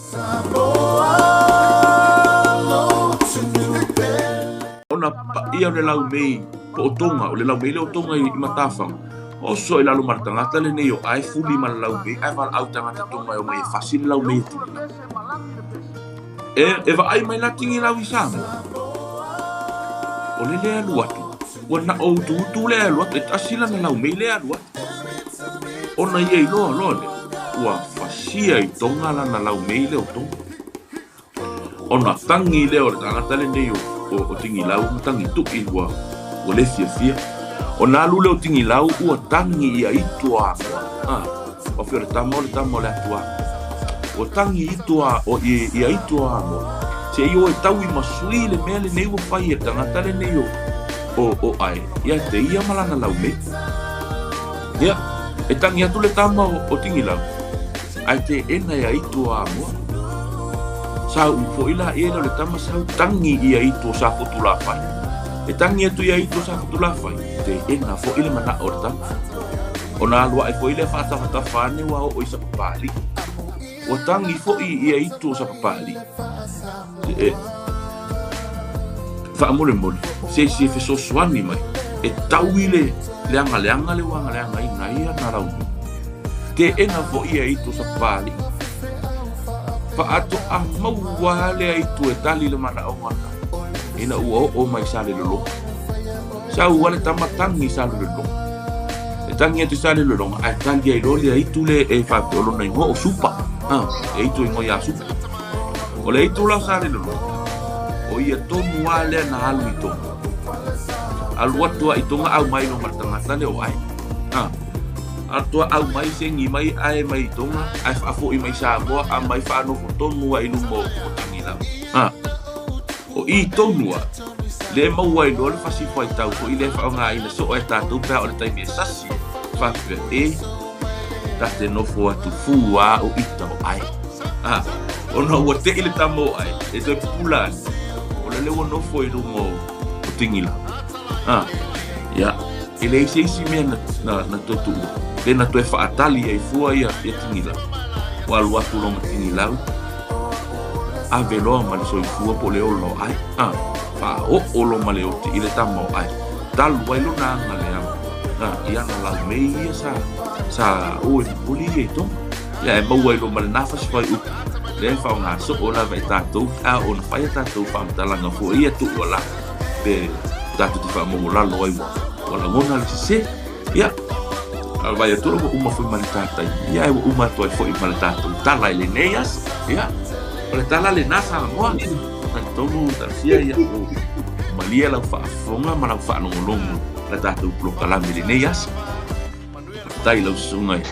Ona paia o le laumei po o Tonga, o le laumei lea o Tonga i Matafaga, oso i lalo ma le tagata lenei o Ae fuli ma le laumei ae valaau tagata Tonga e omai e fasi le laumei e Tigilau. E vaai mai la Tigilau i Samoa, o le lea alu atu, ua na o utuutu lea alu atu, e tasi lana laumei lea alu atu. Ona ia iloa loa lea, ua fasia i Tonga lana laumei lea o Tonga. Ona tagi lea o le tagata lenei o Tigilau ma Tagitui ua le fiafia. Ona alu lea o Tigilau ua tagi ia itu o Amoa. Faapea o le tama o le tama o le atu Amoa. Ua tagi itu o ia itu o Amoa. Se i o e taui ma sui le mea lenei ua fai e le tagata lenei o Ae, ia te ia ma lana laumei. Ia, e tagi atu le tama o Tigilau, ae teena ia itu o Amoa. Sa uu foi la ia lea o le tama sau tagi ia itu o Safotulafai. E tagi atu ia itu o Safotulafai, teena foi le manao o le tama. Ona alu ae foi lea faatafatafa ane ua oo i Sapapalii. Ua tagi foi ia itu o Sapapalii. E faamolemole, se isi e fesoasoani mai, e taui le leagaleaga le ua agaleagaina ai ana laumei. Teena foi ia itu o Sapapalii. Faatoa maua lea itu e tali le manaoga lena, ina ua oo mai Salelologa. Sau lava le tama tagi i Salelologa. E tagi atu i Salelologa, ae tali ai loa le aitu lea e faapea o lona igoa o Supa. E aitu e igoa ia Supa. O le aitu la o Salelologa, o ia tonu lava lea na alu i Tonga. Alu atu lava i Tonga au mai loa ma le tagata lea o Ae. Atoa au mai segi mai Ae mai i Tonga, ae faafoi mai Samoa, aumai faanofo tonu lava i luma o Tigilau. O i tonu lava, le maua ai loa le fasi fuaitau foi lea e faaaogaina soo e tatou pe a o le taimi e sasi, faapea e, ta te nofo atu fua o ita o Ae. Ona ua tei le tama o Ae, e toe pupula ane, o le lea ua nofo i luga o Tigilau. Ia, e leai se isi mea na toe tuua, pe na toe faatali ai fua ia Tigilau. Ua alu atu loa ma Tigilau, ave loa ma le soifua po o le ola o Ae. Faaoo loa ma le oti i le tama o Ae. Talu ai lona agaleaga i ana laumei ia sa o e momoli ia i Tonga. Ia e maua ai loa ma lena fasifuaiupu, lea e faaaoga soo lava e tatou pe a oo ina fai a tatou faamatalaga foi ia tuualalo pe tatou te faamaualalo ai ua lagona le sese. Ia, a vaai atu ua uma foi ma le tatai. Ia, ae ua uma atu ai foi ma le tatou tala i lenei aso. Ia, o le tala lena Samoa. Talitonu talosia ia ua malie lau faafofoga ma lau faalogologo i la tatou polokalame i lenei aso. Faafetai i lau susuga i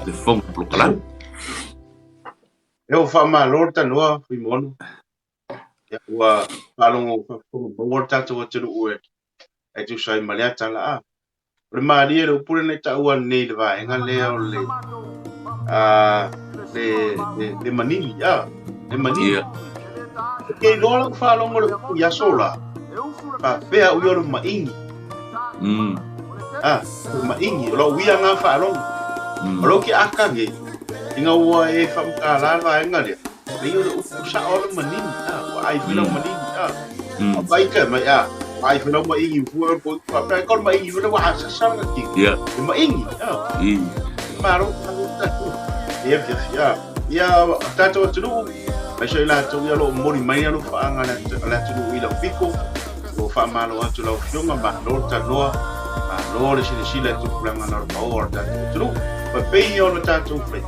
le fofoga polokalame. E ua faamalo le tanoa, Fuimaono. Ia, ua faalogo faafofoga maua le tatou atunuu e tusa ai ma lea tala. A, o le malie le upu lea na e taua nei i le vaega lea o le, le manini, a, le manini. Yeah. E ke iloa lau faalogo le upu i aso la, faapea au ia o le maʻigi. A, o le maʻigi, o lau ia ngā faalogo. O lau ke aka nei, ina ua e faamatala le vaega lea, Nei o le upu sao o le manini, a, ua ai foi lau manini, a. A vai ka mai, a, ua ai foi lau maʻigi fua o le faapea ai ka o le maʻigi foi le ua asasa lana tino. Yeah. Le maʻigi, a. Malo, ia, ia, ia, ia, tatou atunuu, mai so i latou ia o lo o momoli mai alofaaga a le atunuu i lau pito, o lo o faamalo atu lau Afioga, malo le tanoa, malo le silasila i tupulaga lalovaoa o le tatou atunuu. Ma pei ia ona tatou fai,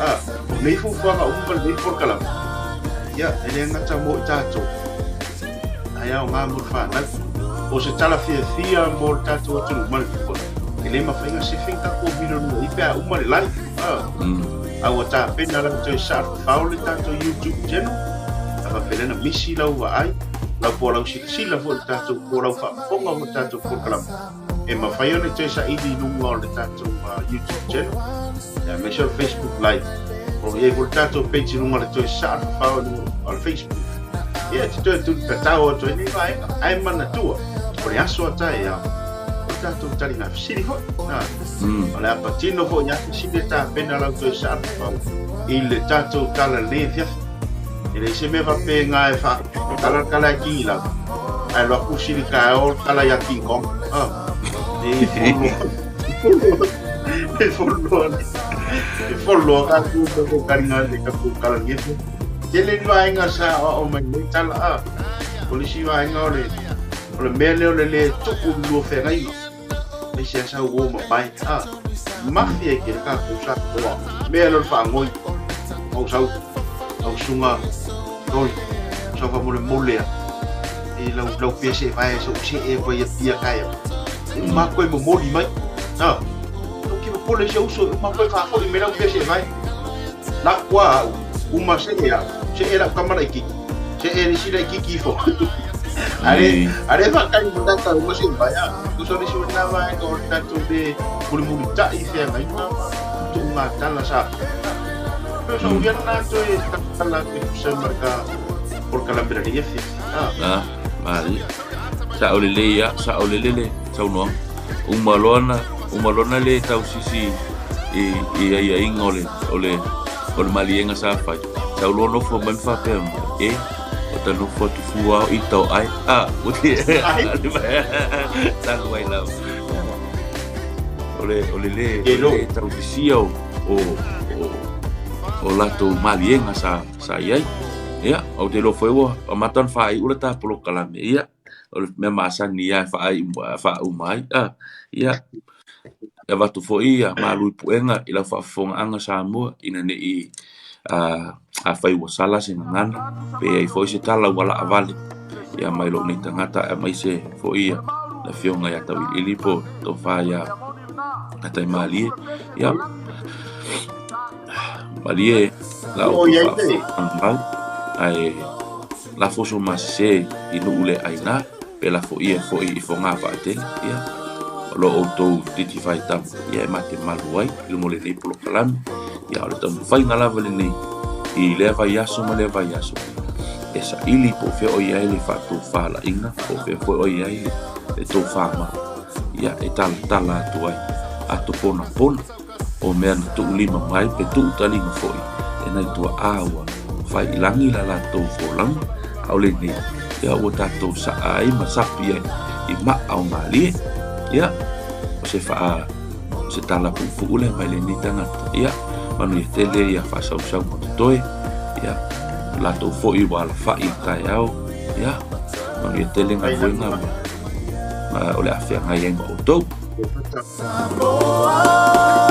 a, o nei fuafuaga uma ma lenei polokalame, ia, e le gata mo i tatou, ae aoga mo le fanau. O se tala fiafia mo le tatou atunuu ma le foi, e le mafai ona sefe ni tatou miliona i pe a uma le live. A ua tapena lava toe saafafao le tatou YouTube channel, a faapea lea na misi lau vaai, lau po o lau silasila foi i le tatou po o lau faafofoga foi i le tatou polokalame, e mafai ona toe saili i luga o le tatou YouTube channel, aemaise o le Facebook Live. O lo o i ai foi le tatou page i luga o le toe saafafao i luga o le Facebook. Ia, e te toe tulitatao atu ai nei vaega, ae manatua, o le aso a taeao, o le tatou taliga fesili foi. O le a patino foi ia fesili e tapena lau toe saafafao i le tatou tala i lenei afiafi. E leai se mea faapena e faatala le tala e Tigilau, ae alu atu sili taeao le tala ia King Kong. Ah, e follow, e follow, e follow tatou tatou taliga le tatou tala nefe. Tele ni vaega sa aoao mai nei tala a. O le isi vaega o le o le mea lea o le le tuku i lua feagaiga. Ai se asa ua mamae a. Mafi ai tele tatou sa toa. Mea lea o le faanoi. Au sau au suga oi sau faamolemole a. E lau lau pia se vae so se e vai pia kai. E uma koe momoli mai. A. Au ki popole se uso uma koe faafoi me lau pia se vae. La kua au uma se e au. Se e lau kama laitiiti. Se e le isi laitiiti ifo. Are are faatali mai tatou uma se vae a. Tusa o le isi o lena vaega o le tatou le mulimulita'i i feagaiga ma tuugatala sa. Pei o sau ia lena toe tala atu e tusa ma le ka polokalame la lenei afiafi. A. Malie. Sa'o lelei a, sa'o lele le saunoaga. Uma loa na uma loa na le tausisi i i aiaiga o le o le o le maliega sa fai. Sau loa nofo mai ma faapea mai, e, o ta nofo atu fua ao i tau ai. A, ua te talu ai lava. O le o le le o le le tausisia o o o o latou maliega sa sa i ai. Ia, ou te iloa foi ua amata ona faaiu le ta polokalame. Ia, o le mea masani ia e faaiu faauma ai. A, ia, e avatu foi ia malu i puega i lau faafofogaaga Samoa ina ne i afai ua sala se gagana, pe i ai foi se tala ua laavale ia mai lou nei tagata aemaise foi ia le afioga ia Tauiliili po o le tofa ia Taimalie. Ia, malie la O outou i ai te. faafofoga mau, ae lafo so masese i nuu le aina, pe lafo ia foi i foga faatele, ia, o lo outou titi faitama, ia e mate malu ai i luga o lenei polokalame. Ia, o le taumafaiga lava lenei i lea vaiaso ma lea vaiaso, e saili po o fea o i ai le faatofalaiga, po o fea foi o i ai le tofa mau, ia, e talatala atu ai ato ponapona o mea na tuulima mai pe tuutaliga foi e nai tuaa ua fai i lagi la latou folauga, a o lenei, ia ua tatou saa ai ma sapi ai i maa o malie. Ia, o se faa o se tala puupuu lea mai lenei tagata. Ia, manuia tele ia faasausau ma totoe. Ia, latou foi ua alafai i le taeao. Ia, manuia tele galuega ma, ma o le a feagai ai ma outou. Samoa.